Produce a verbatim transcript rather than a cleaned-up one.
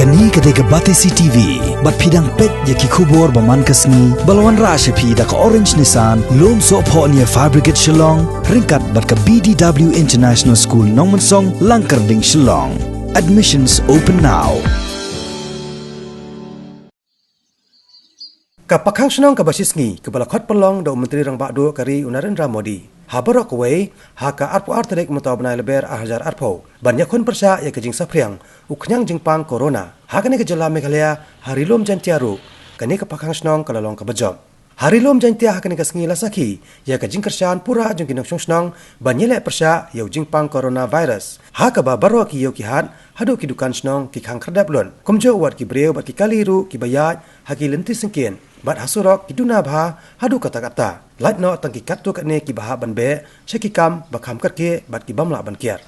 Kane ka dei ka Batesi T V, bad phi dang peit ïa ki khubor ba man ka sngi, ba la wanrah sha phi da ka Orange Nissan, Lumsohphoh near Fire Brigade Shillong, ryngkat bad ka B D W International School Nongmensong, Langkyrding, Shillong. Admissions open now. Ka pakhang shnong kaba shisngi, kaba la khot pynlong da u Myntri Rangbah Duh ka ri u Narendra Modi, ha baroh kawei, ha ka arphew ar tarik mynta u bnai Lber ar hajar arphew, ban ïakhun pyrshah ïa ka jingsaphriang u khñiang jingpang corona ha kane ka jylla Meghalaya, ha Ri Lum Jaiñtia ruh. Kane ka pakhang shnong ka la long kaba jop. Ha Ri Lum Jaiñtia ha kane ka sngi la sakhi ïa ka jingkyrshan pura jong ki nongshong shnong ban ïaleh pyrshah ïa u jingpang coronavirus, ha kaba baroh ki ïew ki hat haduh ki dukan shnong ki khang khyrdep lut, kumjuh wat ki briew bad ki kali ruh kiba ïaid ha ki lynti syngkien bad ha surok ki duna bha haduh katta katta, lait noh tang ki katto katne kiba hap ban beh sha ki kam ba kham kyrkieh bad ki bym lah ban kiar.